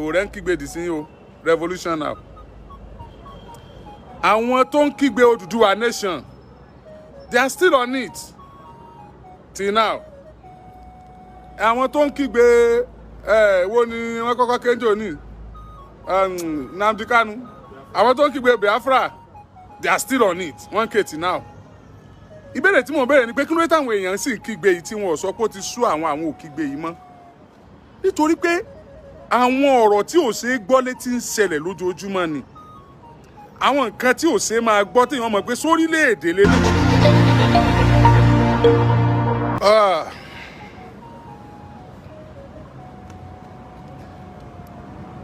Sowore ń kígbe dì sí o, revolution now. Àwọn tó ń kígbe Odùduwà nation, they are still on it till now. Àwọn tó ń kígbe ẹ wo ni wọ́n kọ́kọ́ kéjò ní Nnamdi Kanu. Àwọn tó ń kígbe Biafra, they are still on it, wọ́n ń ké till now. Ìbéèrè tí mò ń béèrè ni pé kí ló dé táwọn èèyàn sì ń kígbe yìí tí wọn ò sọ pé ó ti sú àwọn, àwọn ò kígbe yìí mọ́? Nítorí pé àwọn ọ̀rọ̀ tí ò ṣeé gbọ́ létí ń ṣẹlẹ̀ lójoojúmọ́ ni, àwọn nǹkan tí ò ṣeé máa gbọ́ téèyàn mọ̀ pé sórílẹ̀-èdè lélẹ̀. Ah.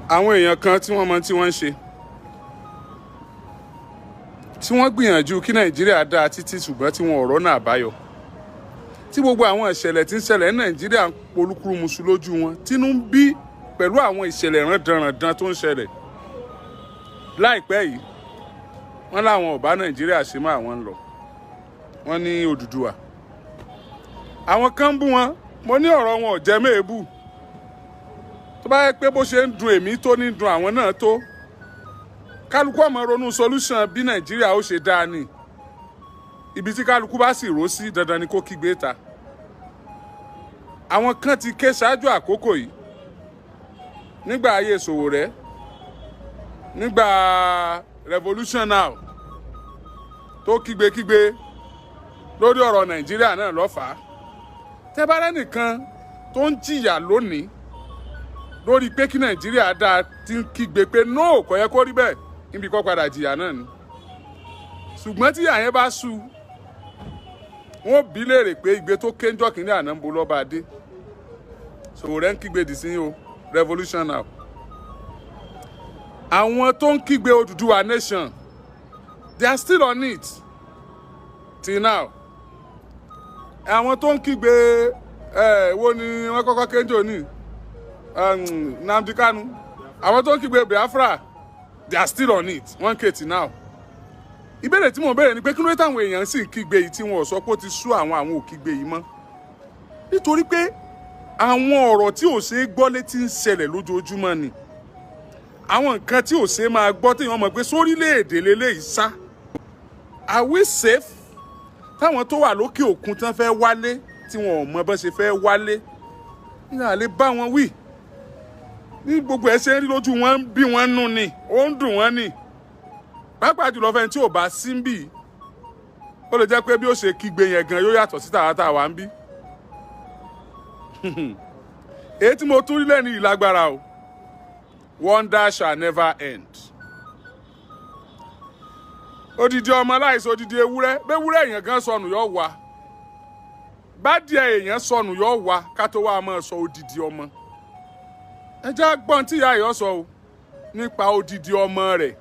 Àwọn èèyàn kan tí wọ́n mọ tí wọ́n ń ṣe, tí wọ́n gbìyànjú kí Nàìjíríà dáa títí, ṣùgbọ́n tí wọn ò rọ́nà àbáyọ, tí gbogbo àwọn ìṣẹ̀lẹ̀ tí ń ṣẹlẹ̀ ní Nàìjíríà ń polúkúrúmuṣu lójú wọn, tínú ń bí pẹ̀lú àwọn ìṣẹ̀lẹ̀ rándanràndan tó ń ṣẹlẹ̀ láìpẹ́ yìí, wọ́n láwọn ò bá Nàìjíríà ṣe mọ́, àwọn ń lọ. Wọ́n ní Odùduwà. Àwọn kan ń bú wọn. Mo ní ọ̀rọ̀ wọn ò jẹ́ méèbù. Tó bá yẹ pé bó ṣe ń dùn èmi tó ní dùn àwọn náà tó, kálukú ọmọ ronú solution bí Nàìjíríà ó ṣe dáa ni. Ibi tí kálukú bá sì rò sí, dandan ni kó kígbe ta. Àwọn kan ti ké ṣáájú àkókò yìí, nígbà ayé Sowore, nígbà revolution now, tó kígbekígbe lórí ọ̀rọ̀ Nàìjíríà náà lọ́fàá. Tẹ́bárẹ́ nìkan tó ń jìyà lónìí lórí pé kí Nàìjíríà dáa, ti ń kígbe pé no, kò yẹ kó rí bẹ́ẹ̀, níbi kó padà jìyà náà ni. Ṣùgbọ́n tí àyẹn bá sú, wọ́n bí léèrè pé ìgbé tó kéńjọ́ kìíní àná ń bo lọ́ba dé. Sowore ń kígbe dì sí o, revolution now. Àwọn tó ń kígbe Odùduwà nation, they are still on it till now. Àwọn tó ń kígbe ẹ wo ni wọ́n kọ́kọ́ kéjò ní Nnamdi Kanu. Àwọn tó ń kígbe Biafra, they are still on it, wọ́n ń ké till now. Ìbéèrè tí mò ń béèrè ni pé kí ló dé táwọn èèyàn sì ń kígbe yìí tí wọn ò sọ pé ó ti sú àwọn, àwọn ò kígbe yìí mọ́? Nítorí pé àwọn ọ̀rọ̀ tí ò ṣeé gbọ́ létí ń ṣẹlẹ̀ lójoojúmọ́ ni, àwọn nǹkan tí ò ṣeé máa gbọ́ téèyàn mọ̀ pé sórílẹ̀-èdè lélẹ́yìí sá. Are we safe? Táwọn tó wà lókè òkun tán fẹ́ wálé, tí wọn ò mọ bọ́n ṣe fẹ́ wálé, ní àlè bá wọn wí. Ní gbogbo ẹ̀ ṣe ń rí lójú wọn, ń bí wọn nù ni, ó ń dùn wọn ni, pàápàá jùlọ fẹ́ni tí ò bá sí ń bì. Ó lè jẹ́ pé bí ó ṣe kígbe yẹn gan yóò yàtọ̀ sí tàwa wà ń bí. Èyí tí mo tún rí lẹ́nu ìlágbára o. Wonder shall never end. Odidi ọmọ láìsí odidi ewúrẹ́, bẹ́wúrẹ́ èèyàn gan sọnù yóò wá, bá díẹ̀ èèyàn sọnù yóò wá, ká tó wá máa sọ odidi ọmọ. Ẹ jẹ́ gbọ́n tí ìyá yọ sọ o nípa odidi ọmọ rẹ̀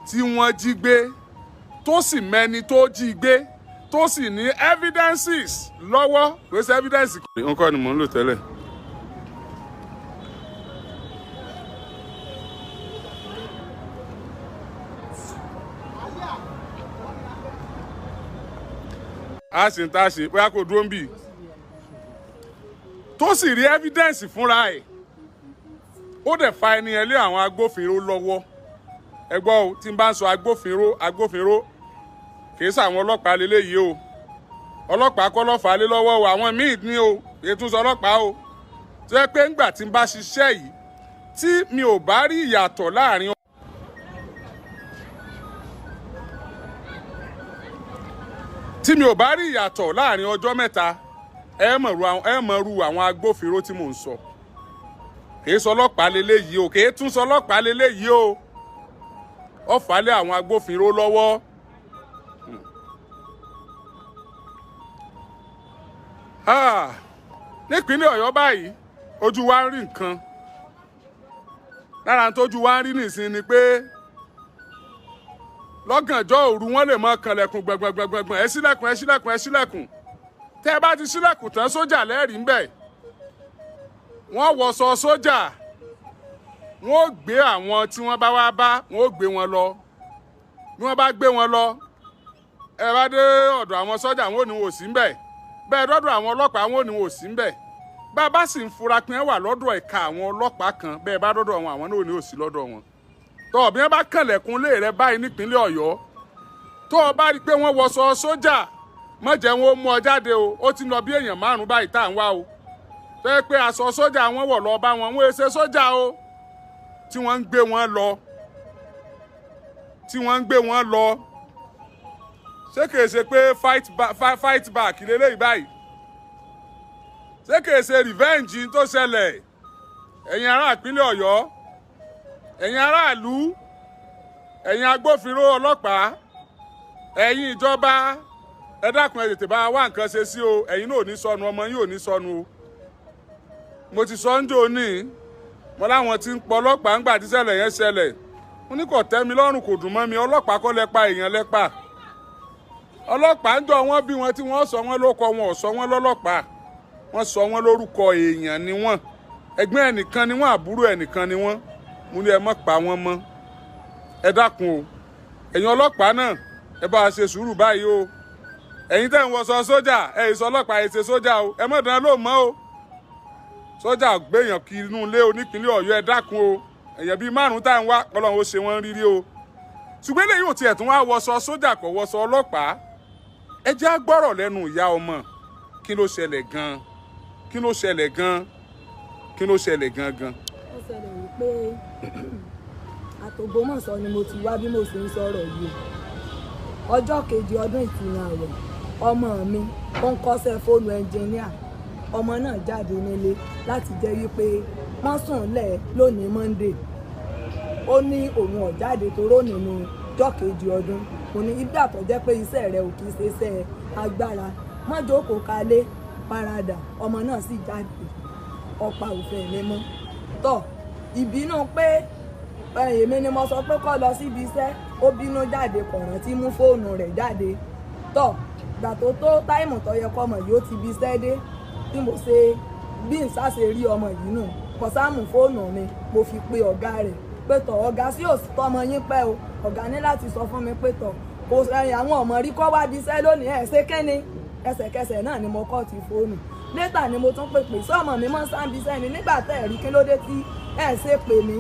tí wọ́n jí gbé, tó sì mẹ́ni tó jí gbé, tó sì ní evidences lọ́wọ́. Pèsè evidence. Nǹkan ni mò ń lò tẹ́lẹ̀. A sì ń tá a ṣe bóyá kò dúró ń bì, tó sì rí evidence fúnra ẹ̀, ó dẹ̀ fa ẹni yẹn lé àwọn agbófinró lọ́wọ́. Ẹ gbọ́ o, tí n bá ń sọ agbófinró, agbófinró kìí sàwọn ọlọ́pàá lélẹ́yìí o. Ọlọ́pàá kọ́ ló fà á lé lọ́wọ́ o, àwọn míì ní o, kìí tún sọ ọlọ́pàá o. Tó yẹ pé ńgbà tí n bá ṣiṣẹ́ yìí, tí mi ò bá rí ìyàtọ̀ láàrin, tí mi ò bá rí ìyàtọ̀ láàrin ọjọ́ 3, ẹ mọ̀ ru àwọn agbófinró tí mò ń sọ. Kìí sọ ọlọ́pàá lélẹ́yìí o, kìí tún sọ ọlọ́pàá lélẹ́yìí o. Ó fà á lé àwọn agbófinró lọ́wọ́. Ah, nípínlẹ̀ Ọ̀yọ́ báyìí, ojú wa ń rí nǹkan. Lára tójú wa ń rí nìsín ni pé lọ́gànjọ́ òru, wọ́n lè mọ kànlẹ̀kùn gbọ̀ngbọ̀ngbọ̀ngbọ̀n: "Ẹ ṣílẹ̀kùn, ẹ ṣílẹ̀kùn, ẹ ṣílẹ̀kùn." Tẹ́ ẹ bá ti ṣílẹ̀kùn tán, sójà lẹ́rìí ń bẹ̀. Wọ́n wọṣọ sójà, wọ́n ó gbé àwọn tí wọ́n bá wá bá, wọ́n ó gbé wọn lọ. Bí wọ́n bá gbé wọn lọ, ẹ bá dé ọ̀dọ̀ àwọn sójà, wọn ò ní wò sí ń bẹ̀. Bẹ́ẹ̀ dọ́dọ̀ àwọn ọlọ́pàá, wọn ò ní wò sí ń bẹ̀. Bàbá sì ń fura pé wọ́n wà lọ́dọ̀ ẹ̀ka àwọn ọlọ́pàá kan, bẹ́ẹ̀ bá dọ́dọ̀ wọn, àwọn náà ò ní òsì lọ́dọ̀ wọn. Tọ́ bí wọ́n bá kànlẹ̀kùn lé rẹ báyìí nípínlẹ̀ Ọ̀yọ́, tó o bá rí i pé wọ́n wọṣọ sójà, má jẹ́ wọn ó mú ọ jáde o. Ó ti lọ bí èèyàn 5 báyìí tá à ń wá o, tó yẹ pé aṣọ sójà wọn wọ̀ lọ bá wọn, wọ́n ṣe sójà o, tí wọ́n ń gbé wọn lọ, tí wọ́n ń gbé wọn lọ. Ṣé kìí ṣe pé fight back lélẹ́yìí báyìí? Ṣé kìí ṣe revenge tó ṣẹlẹ̀? Ẹ̀yin ará ìpínlẹ̀ Ọ̀yọ́, ẹ̀yin aráàlú, ẹ̀yin agbófinró ọlọ́pàá, ẹ̀yin ìjọba, ẹ dákun, ẹ tètè bá wá nǹkan ṣe sí o. Ẹ̀yin náà ò ní sọnù, ọmọ yín ò ní sọnù o. Mo ti sọ ń jò ní mo láwọn tí ń pọ ọlọ́pàá ńgbà tí ṣẹlẹ̀ yẹn ṣẹlẹ̀. Mo ní kò tẹ́ mi lọ́rùn, kò dùn mọ́ mi. Ọlọ́pàá kọ́ lẹ pa, èèyàn lẹ pa. Ọlọ́pàá ń jọ wọ́n bí wọn tí wọ́n sọ wọ́n lóko, wọn ò sọ wọ́n lọ́lọ́pàá, wọ́n sọ wọ́n lórúkọ. Èèyàn ni wọ́n, ẹ̀gbọ́n ẹnìkan ni wọ́n, àbúrò ẹnìkan ni wọ́n. Mo ní ẹ má pa wọ́n mọ́, ẹ dákun o. Ẹ̀yin ọlọ́pàá náà, ẹ bá a ṣe sùúrù báyìí o. Ẹ̀yin tẹ́ ń wọṣọ sójà, ẹ ìsọ ọlọ́pàá, ẹ ṣe sójà o, ẹ má dán ló mọ́ o. Sójà gbéyàn kiri inú ilé onípínlẹ̀ Ọ̀yọ́, ẹ dákun o. Èèyàn bíi 5 tá à ń wá, Ọlọ́run ó ṣe wọ́n rírí o. Ṣùgbọ́n eléyìí ò tiẹ̀ tún wá wọṣọ sójà, kò wọṣọ ọlọ́pàá. Ẹ jẹ́ á gbọ́rọ̀ lẹ́nu ìyá ọmọ. Kí ló ṣẹlẹ̀ gan-an? Kí ló ṣẹlẹ̀ gan-an? Kí ló ṣẹlẹ̀ gan-an? Ó ṣẹlẹ̀ wípé àtògbómọ̀ṣọ́ ni mo ti wá bí mo ṣe ń sọ̀rọ̀ yìí. Ọjọ́ kejì ọdún ìtúnu àwẹ̀, ọmọ mi ó ń kọ́ṣẹ́ fóònù ẹnjìníà. Ọmọ náà jáde nílé láti jẹ́ wípé wọ́n sùn lẹ̀ lónìí Monday. Ó ní òun ò jáde toró nínú ọjọ́ kejì ọdún. Mo ní ibi àtọ̀ jẹ́ pé iṣẹ́ rẹ̀ ò kì í ṣe iṣẹ́ agbára, má jókòó kalẹ̀ parada. Ọmọ náà sì jáde, ọ̀pá òfin mi mọ́. Tọ́ ìbínú pé èmi ni mo sọ pé kó lọ síbi iṣẹ́, ó bínú jáde, kò rántí mú fóònù rẹ̀ jáde. Tọ́ gbà tó tó táìmù tó yẹ kọ́mọ yìí ó ti bí iṣẹ́ dé, bí mo ṣe bí n ṣàṣe rí ọmọ yìí nù, kò sáàmù fóònù mi. Mo fi pe ọ̀gá rẹ̀ pé tọ̀, ọ̀gá sí òsì tọmọ yín pẹ́ o. Ọ̀gá ní láti sọ fún mi pé tọ̀, kò ẹ̀yìn àwọn ọmọ rí kọ́ wá bí iṣẹ́ lónìí, ẹ̀ ṣe kẹ́ni. Ẹsẹ̀kẹsẹ̀ náà ni mo kọ́ ti fóònù. Létà ni mo tún pè pé sọ́ọ̀mọ̀ mi mọ́ sáǹbì sẹ́ni nígbà tẹ́ ẹ̀ rí, kí ló dé tí ẹ̀ ṣe pè mí?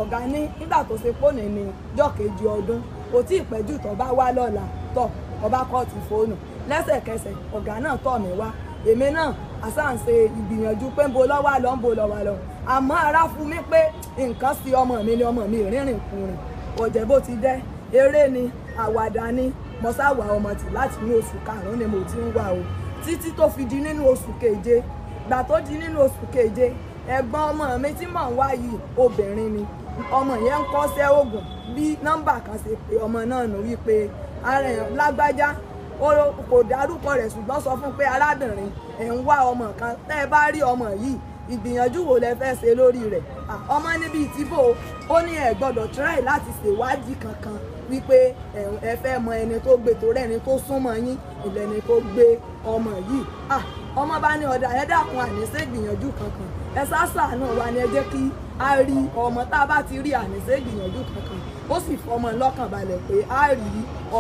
Ọ̀gá ní nígbà tó ṣe pọ́nì ní ọjọ́ kejì ọdún, kò tí ì pẹ́jù tó bá wá lọ́la. Tọ̀ ọba kọ́ ti fóònù. Lẹ́sẹ̀kẹsẹ̀ ọ̀gá náà tọ̀ mí wá. Èmi náà àṣà ń ṣe ìgbìyànjú pé ń bo lọ́wọ́ lọ, ń bo lọ́wọ́ lọ. Àmọ́ ara fún mi pé nǹkan sí ọmọ mi ni ọmọ mi rìnrìn kùnrin. Kò jẹ́ bó ti jẹ́, eré ni, àwàdà ni. Mo sáwà ọmọ tì láti ní oṣù 5 ni mo ti ń wá o, títí tó fi di nínú oṣù keje. Gbà tó di nínú oṣù keje, ẹ̀gbọ́n ọmọ mi tí mò ń wá yìí obìnrin ni. Ọmọ yẹn ń kọ́ṣẹ́ oògùn. Bí nọ́mbà kan ṣe pé ọmọ náà nù wípé ara ẹ̀ lágbájá, kò dárúkọ rẹ̀ ṣùgbọ́n sọ fún pé arábìnrin ẹ̀ ń wá ọmọ kan, tẹ́ ẹ bá rí ọmọ yìí, ìgbìyànjú wo lẹ fẹ́ ṣe lórí rẹ̀? Ọmọ níbi ìtìbò ó ní ẹ gbọ́dọ̀ try láti ṣèwádìí kankan wípé ẹ fẹ́ mọ ẹni tó gbé, torí ẹni tó súnmọ́ yín ìlẹ́ni tó gbé ọmọ yìí. Ọmọ bá ní ọ̀dà, ẹ dákun, àní ṣègbìyànjú kankan, ẹ ṣàṣàánú wa ni, ẹ jẹ́ kí a rí ọmọ, tá a bá ti rí àní ṣègbìyànjú kankan. Ó sì fọmọ lọ́kàn balẹ̀ pé a rí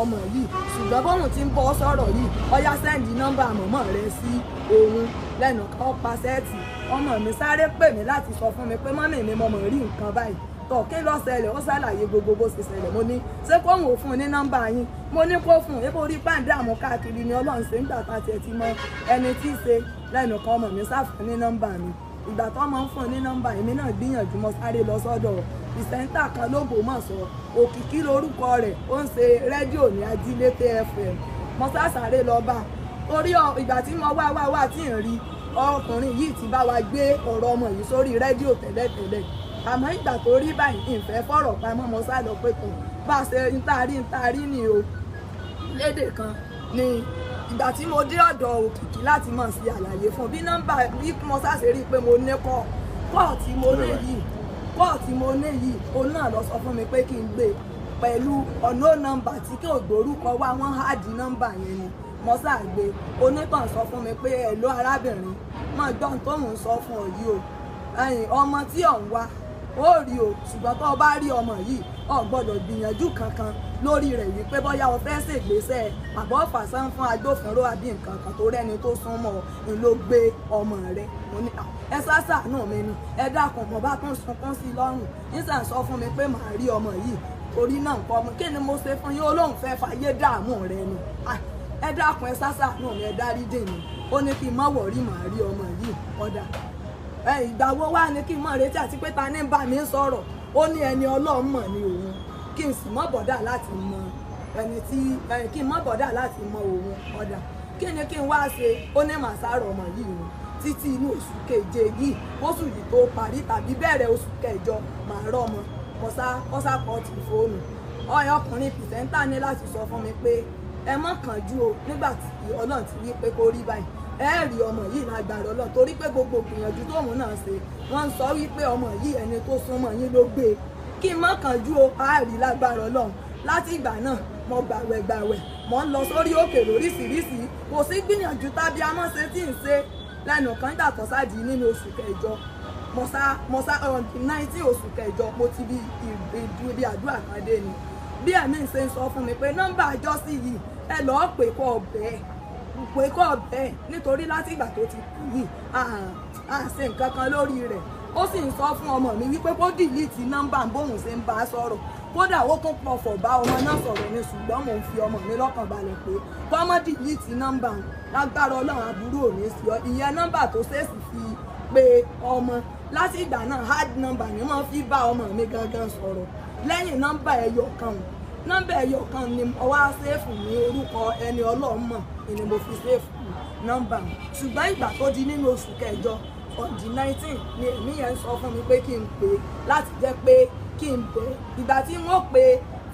ọmọ yìí. Ṣùgbọ́n bóun ti ń bọ́ sọ̀rọ̀ yìí, ọyá sẹ́ndì nọ́mbà mọ̀mọ́ rẹ sí òun. Lẹ́nu kan pa sẹ́ẹ̀tì. Ọmọ mi sáré pè mí láti sọ fún mi pé mọ́mì mi, mo mọ̀ rí nǹkan báyìí. Tọ̀ kí ló ṣẹlẹ̀? Ó ṣàlàyé gbogbo bó ṣe ṣẹlẹ̀. Mo ní ṣé kóhùn ò fún un ní nọ́mbà yín? Mo ní kó fún un, ebi orí pàǹdà mú káàkiri ni Ọlọ́run ṣe ń gbà tá tiẹ̀ ti mọ ẹni tí í ṣe. Lẹ́nu kan ọmọ mi sáfún ní nọ́mbà mi. Ìgbà tó máa ń fún un ní nọ́mbà, èmi náà gbìyànjú, mo sáré lọ sọ́dọ̀ ìsẹ́ńtà kan l'Ógbómọ̀ṣọ́, Òkìkí lórúkọ rẹ̀, ó ń ṣe rédíò ní Ajílété FM. Mo sáré lọ bá, torí ìgbà tí mo wá wá wá tí ń rí ọkùnrin yìí ti bá wa gbé ọ̀rọ̀ ọmọ yìí sórí rédíò tẹ́lẹ̀tẹ́lẹ̀. Àmọ́ ìgbà tó rí báyìí, ìfẹ́ fọ̀rọ̀ pamọ́, mo sá lọ pé tán bá a ṣe ń taari ni o. Lédè kan ni ìgbà tí mo dé ọ̀dọ̀ Òkìkí láti mọ̀ sí àlàyé fún bí nọ́mbà bí mo sáṣe rí i pé mo ní kọ́ tí mo ní yìí, kọ́ tí mo ní yìí, òun náà lọ sọ fún mi pé kí n gbé pẹ̀lú ọ̀nà nọ́mbà tí kò gbórúkọ wá, wọ́n háàdì nọ́mbà yẹn ni mo sáà gbé. Onítàn sọ fún mi pé ẹ̀ ló arábìnrin mọ̀ gbọ́n tóun sọ fún ọ yìí o, ọmọ tí ò ń wá Ó rí o, ṣùgbọ́n tó o bá rí ọmọ yìí o gbọ́dọ̀ gbìyànjú kankan lórí rẹ̀ wípé bóyá o fẹ́ ṣègbésẹ̀ àbọ̀ fàṣán fún agbófinró àbí nǹkan kan tó rẹ́ni tó súnmọ́ ń ló gbé ọmọ rẹ̀. Mo ní ẹ ṣàṣàánú mi ni, ẹ dákun. Mo bá tún sunkún sí i lọ́rùn, nísàn sọ fún mi pé màá rí ọmọ yìí, torí náà nǹkan ọmọ kí ni mo ṣe fún yín? Ó lóun fẹ́ fàyè dààmú rẹ ni. Ẹ dákun, ẹ ṣàṣàánú mi, ẹ dáríjì mi. Ó ní kí n má wọ̀rí, màá rí ọmọ yìí. Ọ̀dà ẹ ìgbà wo wá ní kí n mọ̀ retí àti pé ta ní bá mi sọ̀rọ̀? Ó ní ẹni Ọlọ́run mọ̀ ni òun, kí n sì mọ́ bọ̀dà láti mọ ẹni tí kí n mọ́ bọ̀dà láti mọ òun. Ọ̀dà kí ni kí n wá ṣe? Ó ní màá sáré ọmọ yìí o títí inú oṣù keje yìí, oṣù yìí tó parí tàbí bẹ̀rẹ̀ oṣù kẹjọ màá rọ́mọ. Kọ́sá kọ́ ti fóònù. Ọyọ ọkùnrin pìsẹ́ńtà ní láti sọ fún mi pé ẹ mọ́ kánjú o, nígbà tí Ọlọ́run ti wí pé kó rí báyìí ẹ rí ọmọ yìí lágbára Ọlọ́run, torí pé gbogbo gbìyànjú tóun náà ṣe wọ́n ń sọ wípé ọmọ yìí ẹni tó súnmọ́ yín ló gbé e, kí n mọ́ kánjú o, á rí lágbára Ọlọ́run. Láti ìgbà náà mo gbàwẹ̀ gbàwẹ̀, mo ń lọ sórí òkè lóríṣiríṣi, kò sí gbìyànjú tàbí amọ́ṣe tí ń ṣe lẹ́nu kan dàtọ̀ sáàdì nínú oṣù kẹjọ. Mo sá 19 oṣù kẹjọ mo ti bí ibi àdúrà kan dé ni bí ẹ̀mí ń ṣe ń sọ fún mi pé nọ́mbà àjọsí yìí ẹ lọ́ọ́ pè kọ́ ọbẹ̀ pé kọ́ ọbẹ̀, nítorí láti ìgbà tó ti kú yìí à ṣe nǹkan kan lórí rẹ̀. Ó sì ń sọ fún ọmọ mi wípé kó dìlítì nọ́mbà bóun ṣe ń bá a sọ̀rọ̀, kódà ó tún pọ̀fọ̀ bá ọmọ náà sọ̀rọ̀ ni, ṣùgbọ́n mò ń fi ọmọ mi lọ́kàn balẹ̀ pé kọ́mọ́ dìlítì nọ́mbà lágbára Ọlọ́run àbúrò ò ní sí ọ. Ìyẹn nọ́mbà tó ṣèèṣì fi pé ọmọ láti ìgbà náà hard number ni wọ́n fi bá ọmọ mi gangan sọ̀rọ̀. Lẹ́yìn nọ́mbà ẹyọ kan, nọ́mbà ẹyọ kan ni mo wá ṣéèfù ní orúkọ ẹni Ọlọ́run mọ̀ ni mo fi ṣéèfù nọ́mbà. Ṣùgbọ́n ìgbà tó di nínú oṣù kẹjọ on the 19 ni èmi yẹn ń sọ fún mi pé kí n pè láti jẹ́ pé kí n bẹ̀. Ìgbà tí wọ́n pe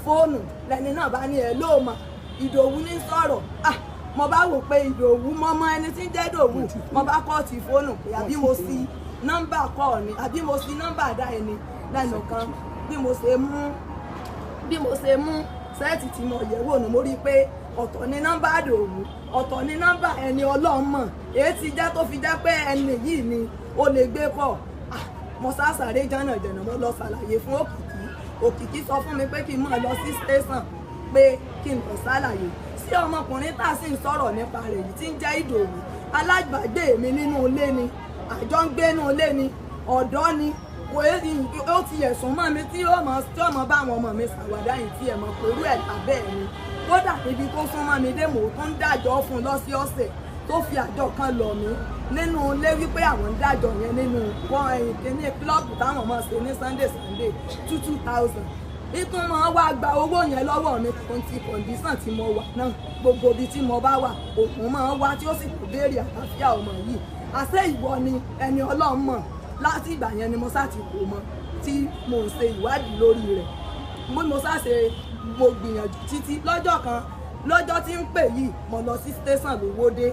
fóònù lẹni náà bá ní ẹ lóòmà Ìdòwú ní sọ̀rọ̀. Mo bá wò pé Ìdòwú mọ́mọ́ ẹni tí ń jẹ́ Ìdòwú, mo bá kọ́ ti fóònù pé àbí mo sí nọ́mbà kọ́ ni àbí mo sí nọ́mbà dá ẹni lẹ́nu kan. Bí mo ṣe mú sẹ́ẹ̀tì tí mo yẹ̀ wò ni mo rí i pé ọ̀tọ̀ ni nọ́mbà Ìdòwú, ọ̀tọ̀ ni nọ́mbà ẹni Ọlọ́run mọ̀, èyí ti jẹ́ tó fi jẹ́ pé ẹni yìí ni ó lè gbé kọ́. Mo sásàré jànàjànà, mo lọ ṣàlàyé fún Òkìkí. Òkìkí sọ fún mi pé kí n máa lọ sí station pé kí n lọ ṣàlàyé sí ọmọkùnrin tá a sì ń sọ̀rọ̀ nípa rẹ̀ yìí tí ń jẹ́ Ìdòwú. Alágbàgbé mi nínú ilé ni, àjọ ń gbé nínú ilé ni, ọ̀dọ́ ni, ó ti ẹ̀sùn mọ́ mi tí ó mọ̀ bá àwọn ọmọ mi ṣàwádà yìí tí ẹ̀ mọ̀ pẹ̀lú ẹ̀ lábẹ́ mi. Kódà níbi tó súnmọ́ mi dé mò ń tún dájọ́ fún un lọ́sọ̀ọ̀sẹ̀ tó fi àjọ kan lọ̀ mí nínú ilé wípé àwọn ń dájọ́ yẹn nínú kíní kílọ̀bù táwọn máa ṣe ní Sunday Sunday 2,000. Ìtún máa wá gba owó yẹn lọ́wọ́ mi tó ń ti kọ̀ǹdíṣàn tí mo wà náà, gbogbo ibi tí mo bá wà òun máa wá tí ó sì kò béèrè àlàáfíà ọmọ yìí. Àṣé ìwọ ni ẹni Ọlọ́run mọ̀. Láti ìgbà yẹn ni mo sá ti kò mọ tí mo ń ṣe ìwádìí lórí rẹ̀. Mo sá ṣe mo gbìyànjú títí lọ́jọ́ kan, lọ́jọ́ tí ń pè yìí mo lọ sí station Lówódé,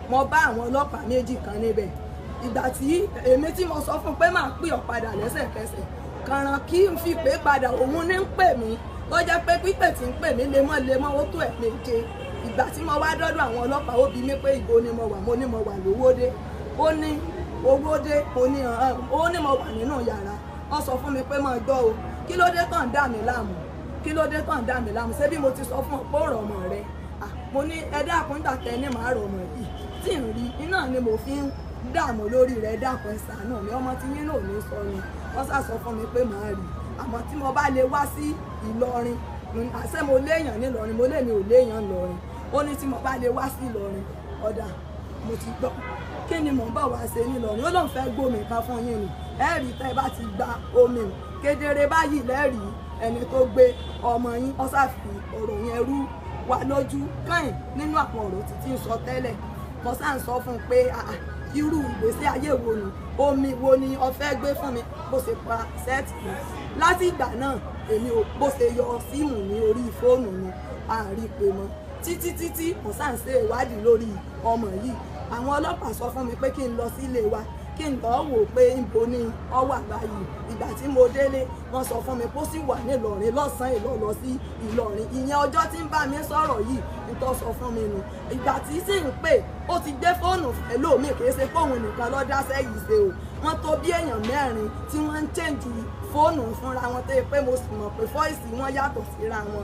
mo bá àwọn ọlọ́pàá méjì kan níbẹ̀. Ìgbà tí èmi tí mo sọ fún pé màá pè ọ́ padà lẹ́sẹ̀kẹsẹ̀, kàràn kí n fi pè padà òun ní ń pè mí, tó jẹ́ pé pípè tí ń pè mí lemọ́lemọ́ ó tó ẹ̀ẹ̀méje. Ìgbà tí mo wá dọ́dọ̀ àwọn ọlọ́pàá ó bi mí pé ibo ni mo wà, mo ní mo wà Lówódé. Ó ní Owódé, ó ní mo wà nínú yàrá. Ó sọ fún mi pé máa gbọ́ o, kí ló dé tàn dà mí láàmú, kí ló dé tàn dà mí láàmú, ṣé bí mo ti sọ fún ọ pé ó rọ̀ ọmọ rẹ? Mo ní ẹ dákun dàtẹ ní màá rọ̀ ọmọ yìí tí ń rí iná ni mo fi ń dààmú lórí rẹ, dákun ẹ ṣàánú mi, ọmọ tí yín náà ní sọ ni. Wọ́n sá sọ fún mi pé màá rí, àmọ́ tí mo bá lè wá sí Ìlọrin, àṣé mo léèyàn nílọrin, mo lémi ò léèyàn lọrin. Ó ní tí mo bá lè wá sí Ìlọrin, ọ̀dà mo ti gbọ́, kí ni mò ń bọ̀ wá ṣe nílọrin? Ó lóun fẹ́ gbómi kan fún yín ni, ẹ rí tẹ́ bá ti gba omi kedere báyìí lẹ́rìí ẹni tó gbé ọmọ yín. Ó sá fi ọ̀rọ̀ yẹn rú wa lójú káyìn nínú àwọn ọ̀rọ̀ títí ń sọ tẹ́lẹ̀. Mo sá ń sọ fún un pé irú ìgbésí ayé wo ni, omi wo ni o fẹ́ gbé fún mi? Bó ṣe pa sẹ́ẹ̀tì mi láti ìgbà náà èmi ò bó ṣe yọ síìmù ní orí fóònù mi àárí pé mọ́ títí títí mo sá ń ṣe ìwádìí lórí ọmọ yìí. Àwọn ọlọ́pàá sọ fún mi pé kí n lọ sílé wa, Kí n lọ́ọ́ wò pé ibo ni ọ wà báyìí. Ìgbà tí mo délé, wọ́n sọ fún mi pé ó sì wà nílọrin lọ́sàn-án, ìlọ lọ sí Ìlọrin. Ìyẹn ọjọ́ tí ń bá mi sọ̀rọ̀ yìí ń tọ́ sọ fún mi nù. Ìgbà tí sì ń pè, ó ti gbé fóònù ẹlòmíì, kì í ṣe fóònù nìkan ló dáṣẹ́ yìí ṣe o. Wọ́n tó bí èèyàn mẹ́rin tí wọ́n ń chẹ́ǹjì fóònù fúnra wọn, tó yẹ pé mo sì mọ̀ pé fọ́ìsì wọn yàtọ̀ síra wọn.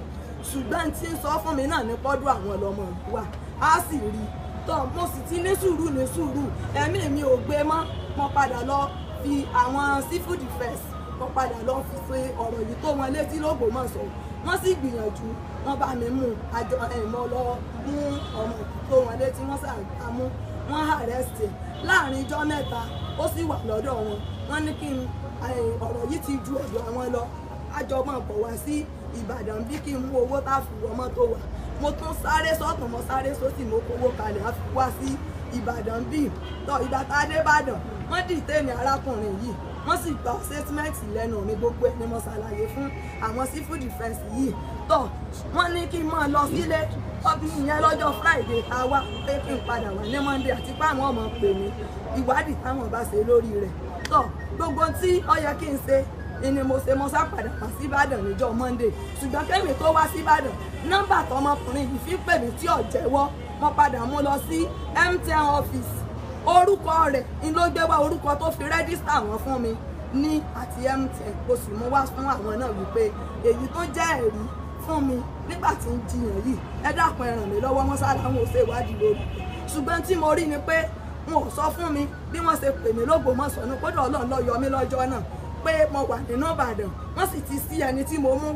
Ṣùgbọ́n tí ń sọ fún mi náà ní pọ́dọ̀ àwọn ọlọ́mọ ìlú wa á sì rí i tọ́. Mo sì ti ní sùúrù ní sùúrù, ẹ̀mí mi ò gbé mọ́. Mo padà lọ fi àwọn civil defence, mo padà lọ fi ṣe ọ̀rọ̀ yìí tó wọn létí l'Ógbómọ̀ṣọ́. Wọ́n sì gbìyànjú, wọ́n bá mi mú àjọ ẹ̀mọ́ lọ mú ọmọ tó wọn létí, wọ́n ṣàgbá mú, wọ́n arrest ẹ̀ láàrin ijọ́ mẹ́ta, ó sì wà lọ́dọ̀ wọn. Wọ́n ní kí n ọ̀rọ̀ yìí ti ju ọ̀dọ̀ àwọn lọ, àjọ máa bọ̀ wá sí Ìbàdàn bí kí n mú owó tá a fi wọ mọ́tò wá. Mo tún sáré sọ́tún, mo sáré sósì, mo kówó kalẹ̀, a fi wá sí Ìbàdàn bí. Tọ́ ìgbà tá a dé Ìbàdàn, wọ́n dìtẹ́ẹ̀nì arákùnrin yìí, wọ́n sì gba statement lẹ́nu mi. Gbogbo ẹ̀ ni mo ṣàlàyé fún àwọn civil defence yìí. Tọ́ wọ́n ní kí n máa lọ sílé ìyẹn lọ́jọ́ Friday tá a wá, pé kí n padà wá ní Monday, àti pé àwọn ọmọ pè mí ìwádìí táwọn bá ṣe lórí rẹ̀. Tọ́ gbogbo tí ó yẹ kí n ṣe ni mo ṣe, mo sá padà wá sí Ìbàdàn níjọ́ Monday. Ṣùgbọ́n kémi tó wá sí Ìbàdàn, nọ́mbà tọmọkùnrin yìí fi pè mí tí ò jẹ́wọ́, mo padà mú lọ sí MTN office. Orúkọ rẹ̀ ni ló gbé wá, orúkọ tó fi rẹ́gísítà wọn fún mi ní àti MTN. Mo sì mú wá fún àwọn náà wípé èyí tó jẹ́ ẹ̀rí fún mi nígbà tí ń jiyàn yìí, ẹ dákun ẹ ràn mí lọ́wọ́. Wọ́n sá làwọn ò ṣe ìwádìí lórí rẹ̀. Ṣùgbọ́n tí mo rí ni pé wọn ò sọ fún mi bí wọ́n ṣe pè mí l'Ógbómọ̀ṣọ́ ní, kódà Ọlọ́run ló yọ mí lọ́jọ́ náà pé mo wà nínú Ìbàdàn. Wọ́n sì ti sí ẹni tí mo mú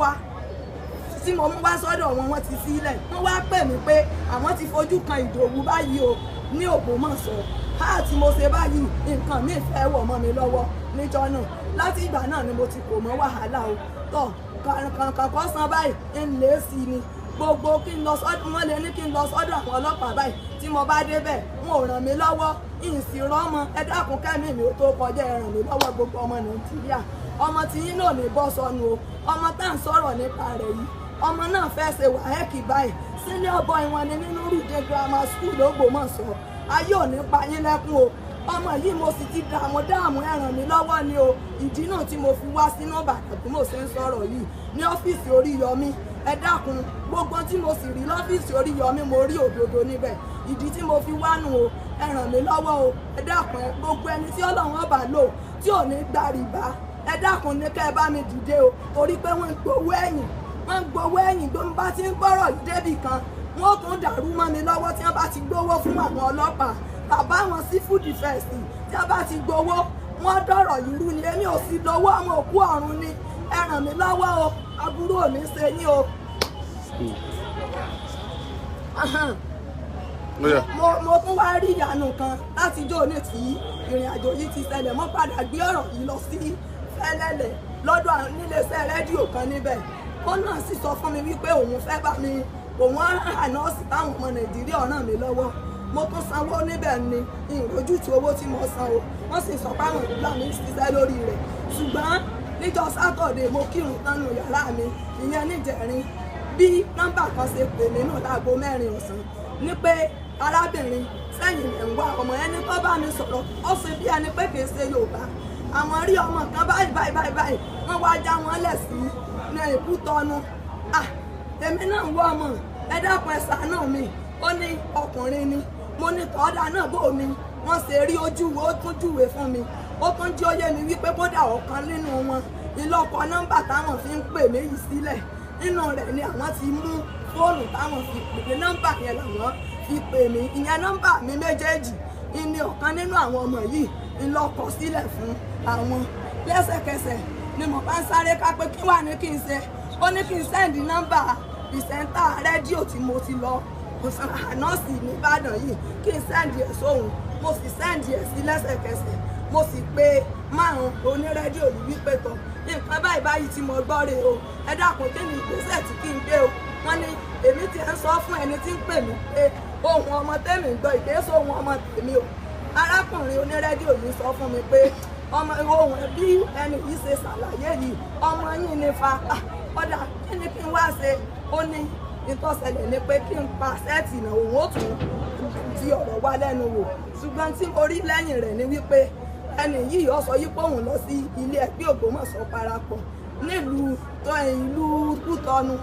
wá sọ́dọ̀ wọn, wọ́n ti sílẹ̀. Wọ́n wá pè mí pé àwọn ti fojú kan Ìdòwú báyìí o ní Ògbómọ̀ṣọ́. Háà tí mo ṣe báyìí, nǹkan mi fẹ́ wọ̀ mọ́ mi lọ́wọ́ níjọ́ náà. Láti ìgbà náà ni mo ti kò mọ́ wàhálà o. Tọ́ kàǹkàn san báyìí ń lé sí ni gbogbo kí n lọ sọ́dọ̀ wọn, lè ní kí n lọ sọ́dọ̀ àwọn ọlọ́pàá báyìí. Tí mo bá débẹ̀, wọn ò ràn mí lọ́wọ́, ìsì rọ́mọ. Ẹ dákun kẹ́mi mi ò tó kọjá, ẹ ràn mí lọ́wọ́ gbogbo ọmọ Nàìjíríà. Ọmọ tí yín náà ní bọ́ sọnù o. Ọmọ tá à ń sọ̀rọ̀ nípa rẹ̀ yìí, ọmọ náà fẹ́ ṣe wàhẹ́kì báyìí, senior boy wọn ni nínú Rúdé Grammar School l'Ógbómọ̀ṣọ́. Ayé ò ní pa yín lẹ́kún o. Ọmọ yìí mo sì ti dààmú dààmú, ẹ ràn mí lọ́wọ́ ni o. Ìdí náà tí mo fi wá sínú Ìbàdàn bí mo ṣe ń sọ̀rọ̀ yìí ní ọ́fíìsì Oríyọmí. Ẹ dákun, gbogbo tí mo sì rí lọ́fíìsì Oríyọmí, mo rí òdodo níbẹ̀. Ìdí tí mo fi wá nù o, ẹ ràn mí lọ́wọ́ o. Ẹ dákun, gbogbo ẹni tí Ọlọ́run ọba lò tí ò ní gba rìbá, ẹ dákun ní kẹ́ ẹ bá mi dìde o, torí pé wọ́n ń gbowó ẹ̀yìn, wọ́n ń gbowó ẹ̀yìn. Tó ń bá ti ń gbọ́rọ̀ yìí débì kan, wọ́n ó tún dàrú mọ́ mi lọ́wọ́. Tí wọ́n bá ti gbowó fún àwọn ọlọ́pàá bàbá wọn civil defence, tí wọ́n bá ti gbowó, wọ́n dọ̀rọ̀ yìí rú ni. Èmi ò sì lọ́wọ́, àwọn òkú ọ̀run ni. Ẹ ràn mí lọ́wọ́ o, aburú ò ní ṣe yín o. Mo tún wá rí ìyanu kan láti ijó ní tí ìrìn àjò yìí ti ṣẹlẹ̀. Mo padà gbé ọ̀rọ̀ yìí lọ sí Fẹ́lẹ́lẹ̀ lọ́dọ̀ níléeṣẹ́ rédíò kan níbẹ̀. Ó náà sì sọ fún mi wípé òun fẹ́ bá mi, òun á nọ́ọ̀sì táwọn ọmọ Nàìjíríà ràn mí lọ́wọ́. Mo tún sanwó níbẹ̀ ni, ìrójútu owó tí mo san o. Wọ́n sì sọ páwọn ìlú mi ń ṣiṣẹ́ lórí rẹ̀. Ṣùgbọ́n níjọ́ Sátọ̀dé, mo kírun tán nù yàrá mi, ìyẹn níjẹ̀rin, bí nọ́mbà kan ṣe pè mí nù láago 4 ọ̀sán ní pé arábìnrin sẹ́yìn lẹ̀ ń wá ọmọ. Ẹni tó bá mi sọ̀rọ̀, ó ṣe bí ẹni pé kìí ṣe Yorùbá. Àwọn rí ọmọ kan báyìí báyìí báyìí báyìí, wọ́n wá já wọn lẹ̀ sí ní Ìkútọ́nu. Èmi náà ń wá ọmọ, ẹ dákun ẹ ṣàánú mi. Ó ní ọkùnrin ni. Mo ní tọ́dà náà bò ní wọ́n ṣe rí ojú wo, ó tún júwe fún mi. Ó tún jí ó yé mi wípé kódà ọ̀kan nínú wọn ìlọ́kọ nọ́mbà táwọn fi ń pè mí yìí sílẹ̀, nínú rẹ̀ ni àwọn ti mú fóònù táwọn fi pè mí, nọ́mbà yẹn làwọn fi pè mí, ìyẹn nọ́mbà mi méjèèjì ìní ọ̀kan nínú àwọn ọmọ yìí ńlọkọ sílẹ̀ fún àwọn. Lẹ́sẹ̀kẹsẹ̀ ni mo bá ń sáré ká pé kí wà ní kí n ṣe. Ó ní kí n sẹ́ndì nọ́mbà pìsẹ́ńtà rédíò tí mo ti lọ nọ́ọ̀sì nìbàdàn yìí, kí n sẹ́ndì ẹ̀ sóhun. Mo sì sẹ́ndì ẹ̀ sí lẹ́sẹ̀kẹsẹ̀. Mo sì pe márùn onírẹ́díò yìí wípé tọ̀ nǹkan báyìí báyìí tí mo gbọ́ rè o, ẹ dákun kí ni ìgbésẹ̀ tí kí n gbé o. Wọ́n ní èmi ti ń sọ fún ẹni tí ń pè mí pé ohun ọmọ tèmi ń gbọ́ ìkéso ohun ọmọ tèmi o. Arákùnrin onírẹ́díò yìí sọ fún mi pé ọmọ ohun bí ẹni yìí ṣe ṣàlàyé yìí, ọmọ yìí ní fa ọ̀dà kí ni kí n wá ṣe. Ó ní ìtọ́sẹ̀lẹ̀ ni pé kí n pa sẹ́ẹ̀tì náà, òun ó tún ti ọ̀rọ̀ wá lẹ́nu wò. Ṣùgbọ́n tí mo rí lẹ́yìn rẹ̀ ni wípé Ẹni yìí ó sọ yìí pé òun lọ sí ilé ẹgbẹ́ Ògbómọ̀ṣọ́ parapọ̀ nílùú tó ìlú Kútọ́nù.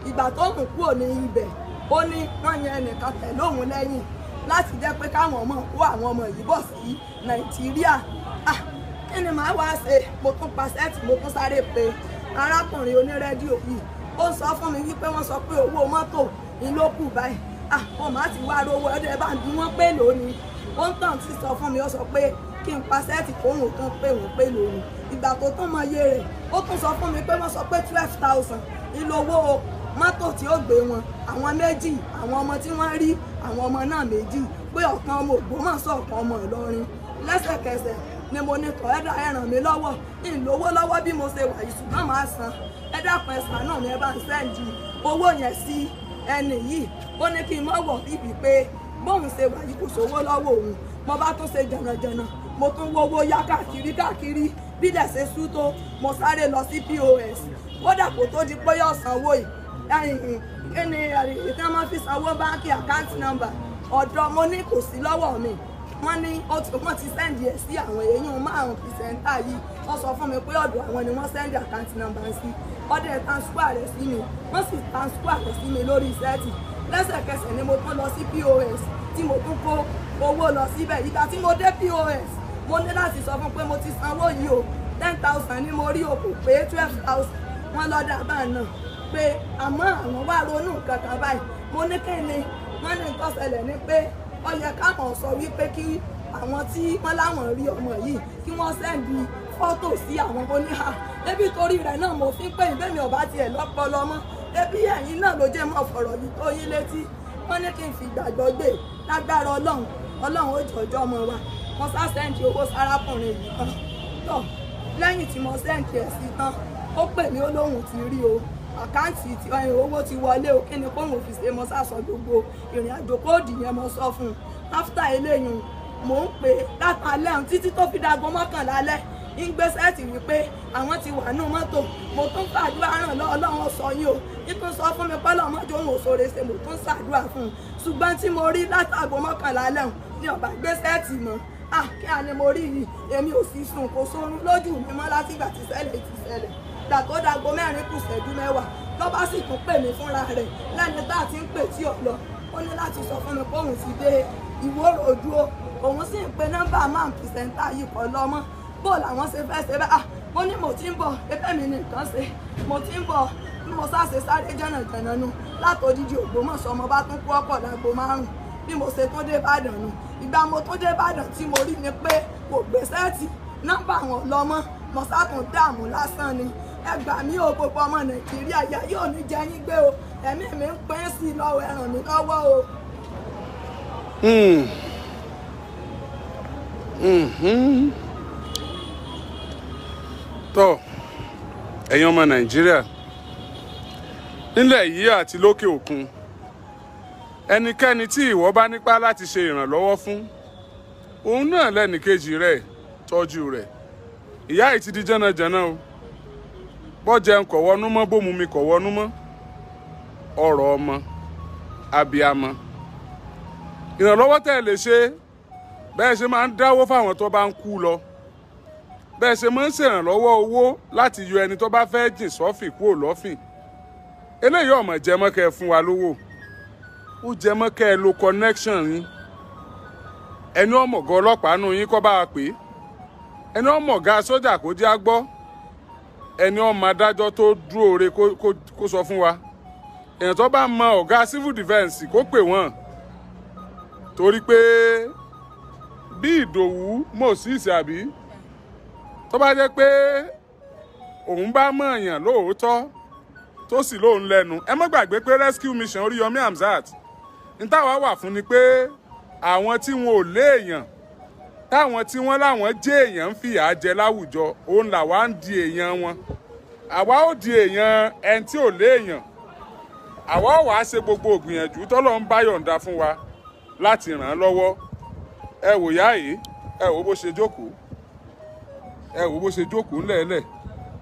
Ìgbà tó ń kúrò ní ibẹ̀, ó ní wọ́n yan ẹnìkan tẹ̀lé òun lẹ́yìn láti jẹ́ pé káwọn ọmọ kó àwọn ọmọ yìí bọ̀ sí Nàìjíríà. Kí ni màá wá ṣe? Mo tún pa sẹ́ẹ̀tì, mo tún sáré pe arákùnrin onírẹ́díò yìí. Ó sọ fún mi wípé wọ́n sọ pé owó mọ́tò ìlókù báyìí. Mo máa ti wá rówó ọdẹ bá ń bí wọ́n pé lónìí. Ó ń tàn sí sọ fún mi, ó sọ pé kí n pa sẹ́ẹ̀tì kóhùn tún pé òun pé lónìí. Ìgbà tó tún mọ iye rẹ̀, ó tún sọ fún mi pé wọ́n sọ pé 12,000 ìlówó mọ́tò tí ó gbé wọn, àwọn méjì, àwọn ọmọ tí wọ́n rí, àwọn ọmọ náà méjì, pé ọ̀kan ọmọ Ògbómọ̀ṣọ́, ọ̀kan ọmọ Ìlọrin. Lẹ́sẹ̀kẹsẹ̀ ni mo ní tọ́ ẹ̀dá ẹ ràn mí lọ́wọ́, ìlówó lọ́wọ́ bí mo ṣe wà yìí, ṣùgbọ́n màá san. Ẹ dákun, ẹ ṣàánú mi, ẹ bá ń sẹ́ǹdì owó yẹn sí ẹni yìí. Ó ní kí n mọ̀ wọ̀ bíbí pé bóun ṣe wà yìí kò sówó lọ́wọ́ òun. Mo bá tún ṣe jànàjànà, mo tún wówó yá káàkiri káàkiri. Bílẹ̀ ṣe sú tó, mo sáré lọ sí POS. Kódà kó tó di pé yóò sanwó yìí, kí ni ìtàn máa fi sanwó báńkì, account number ọ̀dọ̀ mo ní kò sí lọ́wọ́ mi. Wọ́n ní wọ́n ti send ẹ̀ sí àwọn èèyàn márùn-ún presenter yìí. Wọ́n sọ fún mi pé ọ̀dọ̀ àwọn ni wọ́n send account number sí. Ọdẹ transfer rẹ̀ sí mi, wọ́n sì transfer rẹ̀ sí mi lórí sẹ́ẹ̀tì. Lẹ́sẹ̀kẹsẹ̀ ni mo tún lọ sí POS tí mo tún kó owó lọ síbẹ̀. Ìgbà tí mo dé POS, mo ní láti sọ fún pé mo ti sanwó yìí o, 10,000 ni mo rí o, kò pé 12,000. Wọ́n lọ́dà bá náà pé àmọ́ àwọn wá ronú kankan báyìí. Mo ní kí ni? Wọ́n ní nǹkan ṣẹlẹ̀ ni pé ó yẹ káwọn sọ wípé kí àwọn tí wọ́n láwọn rí ọmọ yìí kí wọ́n send fọ́tò sí àwọn. Oníhà ebi torí rẹ̀ náà mo fi ń pè ìbémi ọ̀bá tiẹ̀ lọ́pọlọ mọ́, ebi ẹ̀yin náà ló jẹ́ mọ́ fọ̀rọ̀ yìí tó yín létí. Wọ́n ní kí n fi ìgbàgbọ́ gbé lágbára Ọlọ́run, Ọlọ́run ó jọjọ́ ọmọ wa. Mo sá send owó sárákùnrin yìí tán. Tọ́ lẹ́yìn tí mo send ẹ̀ sí tán, ó pè mí, ó lóhùn ti rí o, account tí owó ti wọlé o, kí ni kóhùn fi ṣe? Mo sá sọ gbogbo ìrìn àjò code yẹn mo sọ fún un. After eléyìí, mò ń pè látàlẹ́ ọ̀hún títí tó fi dago 11 alẹ́, ń gbé set wípé àwọn ti wà nù mọ́tò. Mo tún fàdúrà ràn lọ́, Ọlọ́run sọ yín o, nítorí sọ fún mi pé ọmọdé òun ò sóore ṣe. Mo tún ṣàdúrà fún un, ṣùgbọ́n tí mo rí látàgò 11 alẹ́ ọ̀hún ní ọ̀bà gbé set mọ́. Kí a ní mo rí yìí? Èmi ò sì sùn, kò sórun lójú mi mọ́ látìgbà tí ṣẹlẹ̀ ti ṣẹlẹ̀. Gbà tó dago 3:50 ló bá sì tún pè mí fúnra rẹ̀ lẹ́ni tá a ti ń pè tí ò lọ. Ó ní láti sọ fún mi pé òun ti dé Ìwó Road o, òun sì ń pe nọ́mbà máa ń presenter yìí kọ́ lọ́mọ́. Bó làwọn ṣe fẹ́ ṣe bẹ́ẹ̀? Mo ní mo ti ń bọ̀, ẹbẹ́ mi ní nǹkan ṣe, mo ti ń bọ̀. Bí mo sáṣe sáré jẹ̀nàjẹ̀nà nu látòdìdí Ògbómọ̀ṣọ́, mo bá tún kú ọkọ̀ láago 5. Bí mo ṣe tún dé Ìbàdàn nu. Ìgbà mo tún dé Ìbàdàn tí mo rí ni pé kò gbé set, nọ́mbà wọn lọ́mọ́. Mo sátún dààmú lásán ni. Ẹ gbà mí o, gbogbo ọmọ Nàìjíríà, ìyà yóò ní jẹ yín gbé o, ẹ̀mí mi ń pín sí i lọ́wọ́, ẹ ràn mí lọ́wọ́ o. Tọ́ ẹ̀yin ọmọ Nàìjíríà nílẹ̀ yìí àti lókè òkun, ẹnikẹ́ni tí ìwọ bá nípa láti ṣe ìrànlọ́wọ́ fún, òun náà lẹ́nìkejì rẹ̀, tọ́jú rẹ̀. Ìyá yìí ti di jẹ́nàjẹ́nà o, bọ́ jẹun kọ̀ wọnú mọ́, bómu mi kọ̀ wọnú mọ́. Ọ̀rọ̀ ọmọ abiyamọ, ìrànlọ́wọ́ tẹ́ ẹ lè ṣe, bẹ́ẹ̀ ṣe máa ń dáwó fáwọn tó bá ń kú lọ, bẹ́ẹ̀ ṣe máa ń ṣèrànlọ́wọ́ owó láti yọ ẹni tó bá fẹ́ jìn sọ́fìn kúrò lọ́fìn. Eléyìí ọmọ jẹmọ́ kẹ́ ẹ fún wa lówó, ó jẹmọ́ kẹ́ ẹ lo connection yín. Ẹni ọmọọ̀gá ọlọ́pàá nù yín kọ́ bá a pè é, ẹni ọmọọ̀gá sójà kó jẹ́ á gbọ́, ẹni ọmọ adájọ́ tó dúró re kó sọ fún wa, èèyàn tó bá mọ ọ̀gá civil defence kó pè wọ́n. Torí pé bí Ìdòwú Moses àbí tó bá jẹ́ pé òun bá mọ̀ èèyàn lóòótọ́ tó sì lóun lẹ́nu, ẹ má gbàgbé pé rescue mission Oríyọmí Hamzat ní táwa wà fún ni pé àwọn tí wọn ò léèyàn, táwọn tí wọ́n láwọn jẹ́ èèyàn ń fìyà jẹ láwùjọ, òun làwa ń di èèyàn wọn. Àwa ó di èèyàn ẹni tí ò léèyàn, àwa ó wàá ṣe gbogbo ògbìyànjú tọ́lọ́ ń bá yọ̀ǹda fún wa láti ràn án lọ́wọ́. Ẹ wò yá yìí, ẹ wò bó ṣe jókòó, ẹ wò bó ṣe jókòó ńlẹ̀ẹ́lẹ̀,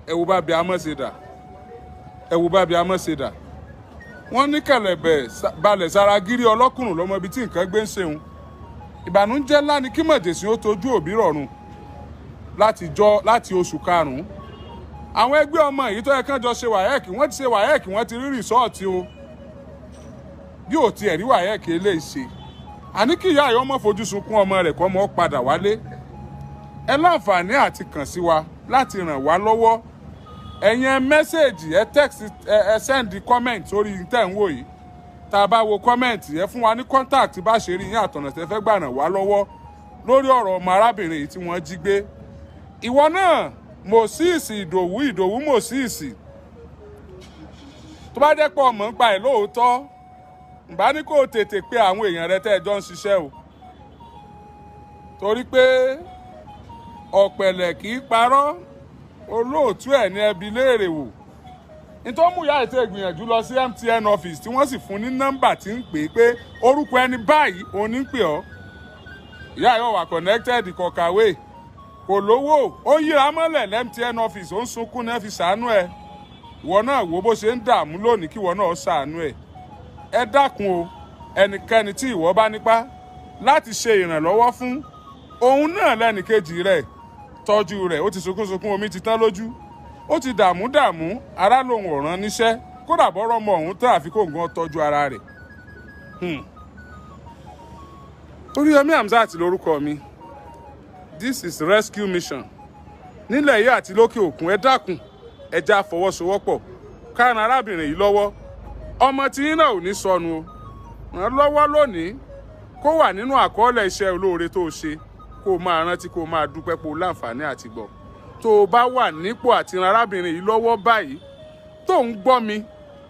ẹ wò bá bí amọ́ ṣe dà, ẹ wò bá bí amọ́ ṣe dà. Wọ́n ní kẹ̀lẹ̀bẹ̀ balẹ̀ sára gírí ọlọ́kùnrin lọ́mọ ibi tí nǹkan gbé ń ṣeun. Ìbànújẹ́ ńlá ni kí mọ̀jẹ̀sí ó tojú òbí rọ̀rùn. Láti jọ láti oṣù karùn-ún, àwọn ẹgbẹ́ ọmọ yìí tó yẹ kán jọ ṣe WAEC, wọ́n ti ṣe WAEC, wọ́n ti rí result o. Bí ò tiẹ̀ rí WAEC eléyìí ṣe, àní kí ìyá yìí ọmọ fojú sunkún ọmọ rẹ̀, kọ́ ọmọ padà wálé. Ẹ láǹfààní àti kàn sí wa láti ràn wá lọ́wọ́. Ẹ̀yin ẹ message, ẹ text, ẹ send comment sórí tẹ̀ ń wò yìí. Tá a bá wo comment, ẹ fún wa ní contact bá ṣe rí yín, àtọ̀nà tẹ́ fẹ́ gbà ràn wá lọ́wọ́ lórí ọ̀rọ̀ ọmọ arábìnrin yìí tí wọ́n jí gbé. Ìwọ náà, Moses Ìdòwú, Ìdòwú Moses, tó bá jẹ́ pé ọmọ ń pa ẹ̀ lóòótọ́, ǹbá ní kó o tètè pe àwọn èèyàn rẹ tẹ́ ẹ jọ ń ṣiṣẹ́ o, torí pé ọ̀pẹ̀lẹ̀ kì í parọ́, olóòtú ẹ̀ ní ẹbí léèrè wò. Nítorí mú ìyá ètò ìgbìyànjú lọ sí MTN office, tí wọ́n sì fún ní nọ́mbà tí ń pè é pé orúkọ ẹni báyìí òun ní ń pè ọ́. Ìyá yóò wà connected, kò kàwé, kò lówó, ó yíra mọ́lẹ̀ l'MTN office, ó ń sunkún ní ẹ fi ṣàánú ẹ. Ìwọ náà wo bó ṣe ń dààmú lónìí, kí ìwọ náà ṣàánú ẹ. Ẹ dákun o, ẹnikẹ́ni tí ìwọ bá nípa láti ṣe ìrànlọ́wọ́ fún, òun náà lẹ́nìkejì rẹ̀, tọ́jú rẹ̀. Ó ti sunkún sunkún, omi ti tán lójú, ó ti dààmú dààmú, ara lòun ò rán níṣẹ́. Kódà bọ́rọ̀ ọmọ òun tán, àfi kó nǹkan tọ́jú ara rẹ̀. Oríyọmí Hamzat lórúkọ mi. This is Rescue Mission. Nílẹ̀ yìí àti lókè òkun, ẹ dákun, ẹ já fọwọ́sowọ́pọ̀ ká ran arábìnrin yìí lọ́wọ́. Ọmọ tí yín náà ò ní sọnù o. Ràn lọ́wọ́ lónìí, kó wà nínú àkọọ́lẹ̀ iṣẹ́ olóore tó o ṣe, kó o máa rántí, kó o máa dúpẹ́ pé o láǹfààní àti gbọ́. Tó o bá wà nípò àti ran arábìnrin yìí lọ́wọ́ báyìí tó ń gbọ́ mi,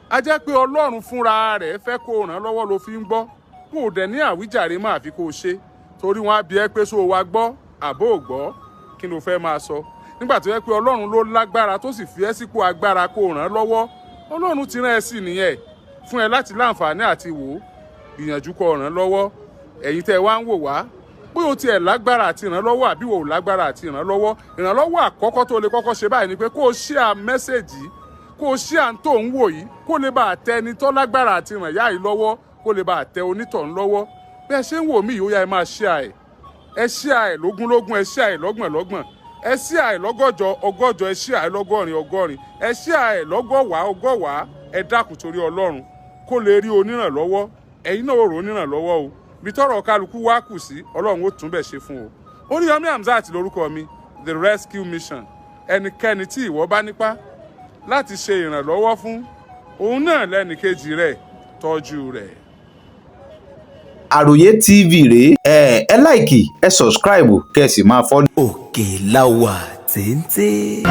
a jẹ́ pé Ọlọ́run fúnra rẹ̀ fẹ́ kó o ràn lọ́wọ́ ló fi ń gbọ́. Kó o dẹ̀ ní àwíjàre máa fi kó o ṣe, torí wọn á bi ẹ́ pé ṣó o wá gbọ́ àbó ò gbọ́? Kí ló fẹ́ máa sọ nígbà tó yẹ pé Ọlọ́run ló lágbára, tó sì fi ẹ́ sípò agbára kó o ràn án lọ́wọ́? Ọlọ́run ti rán ẹ sí nìyẹn fún ẹ láti láǹfààní àti wò ó. Gbìyànjú kó o ràn án lọ́wọ́. Ẹ̀yin tẹ́ ẹ wá ń wò wá, bóyá o tiẹ̀ lágbára àti ìrànlọ́wọ́ àbí wò ó lágbára àti ìrànlọ́wọ́, ìrànlọ́wọ́ àkọ́kọ́ tó lè kọ́kọ́ ṣe báyìí ni pé kó o share message, kó o share tó ń wò yìí, kó lè bá àtẹ ẹni tó lágbára àti ràn yá yìí lọ́wọ́, kó lè bá àtẹ onítọ̀hún lọ́wọ́. Bí ẹ ṣe ń wò mí yìí, ó yá, ẹ máa share ẹ̀. Ẹ share ẹ̀ lógúnlógún, ẹ share ẹ̀ lọ́gbọ̀n lọ́gbọ̀n, ẹ share ẹ̀ lọ́gọ́jọ ọgọ́jọ, ẹ share ẹ̀ lọ́gọ́rin ọgọ́rin, ẹ share ẹ̀ lọ́gọ́wàá ọgọ́wàá. Ẹ dákun, torí Ọlọ́run, kó lè rí onírànlọ́wọ́. Ẹ̀yin náà ò rò onírànlọ́wọ́ o. Bí tọ́rọ̀ kálukú wá kù sí, Ọlọ́run ó tún bẹ̀ ṣe fún o. Oríyọmí Hamzat lórúkọ mi, The Rescue Mission. Ẹnikẹ́ni tí ìwọ bá nípa láti ṣe ìrànlọ́wọ́ fún, òun náà lẹ́nìkejì rẹ̀, tọ́jú rẹ̀. Àròyé TV rèé. Ẹ like, ẹ subscribe, kẹ́ ẹ sì máa follow. Òkè la wà téńté.